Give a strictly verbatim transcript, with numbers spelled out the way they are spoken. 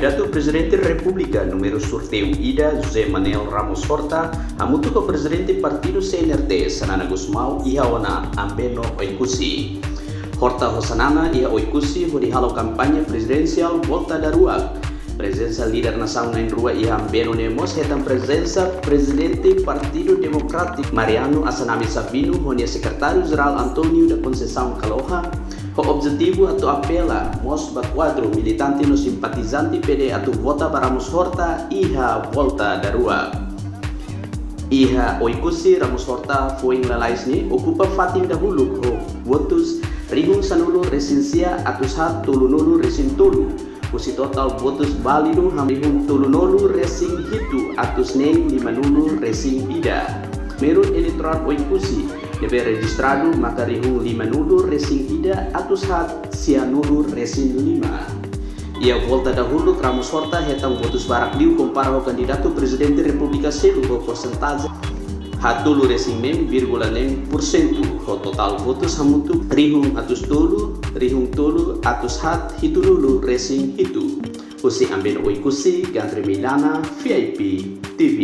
Kandidatu Prezidente Repúblika númeru sorteiu ida, José Manuel Ramos Horta, hamutuk ho Prezidente Partidu C N R T, Xanana Gusmão, iha ona Ambeno Oekusi. Horta ho Xanana iha Oekusi hodi halo kampaña prezidensiál volta daruak. Prezensa líder nasaun na'in-rua iha Ambeno ne'e mós hetan prezensa Prezidente Partidu Demokrátiku Mariano Assanami Sabino ho nia Sekretáriu Jerál António da Conceição Kaloha, ho objetivu atu apela mós ba kuadru, militante no simpatizante P D atu vota ba Ramos Horta iha volta daruak. Iha Oekusi, Ramos Horta foin lalais ne'e okupa fatin dahuluk ho votus rihun sanulu resin sia atus haat tolunulu resin tolu. Husi totál votus válidu hamutuk rihun tolunulu resin hitu atus neen limanulu resin ida. Númeru eleitorál Oekusi ne'ebé rejistradu maka rihun limanulu resin ida atus haat sianulu resin lima. Iha volta dahuluk, Ramos Horta hetan votus barak liu kompara ho kandidatu Prezidente Repúblika seluk ho porsentajen haat tolu resin neen vírgula neen por sentu, ho totál votus hamutuk rihun atus tolu, rihun tolu atus haat hitunulu resin hitu. Husi Ambeno Oekusi, Gandri Meilana, V I P T V.